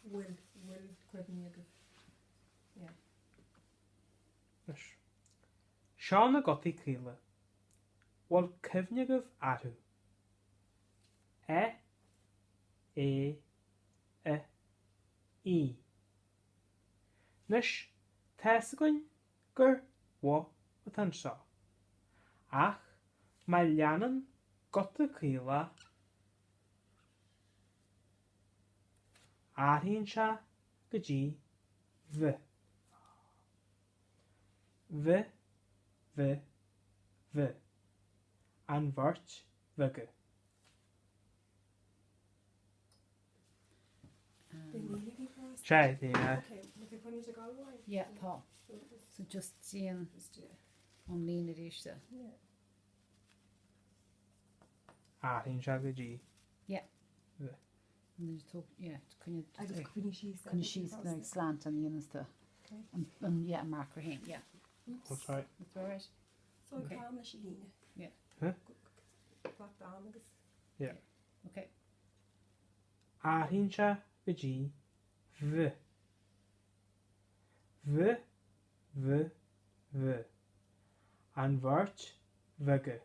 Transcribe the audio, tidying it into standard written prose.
Bhfuil, bhfuil cuimhní agaibh. Yeah. Anois. Seo na gutaí caola. Bhfuil cuimhne agaibh orthu? E, É, I, Í. Anois, tá's againn gur bh atá anseo. Ach má leanann guta caol é, athraíonn sé go dtí v. V, V, V. An bheirt bheaga. Sea, yeah. Yeah, tá. So just déan an líne arís de. Athraíonn sé go dtí. Yeah. V. Yeah, coinnigh Agus coinnigh síos. Coinnigh síos nuair ag slant an dhéananns tú. An yeah, an marker féin, yeah. That's right. That's all right. So okay. Am leis an líne. Yeah. Huh? Glac d'am agus. Yeah. Okay. Athraíonn sé go dtí V. V, V, V. An bheirt bheaga.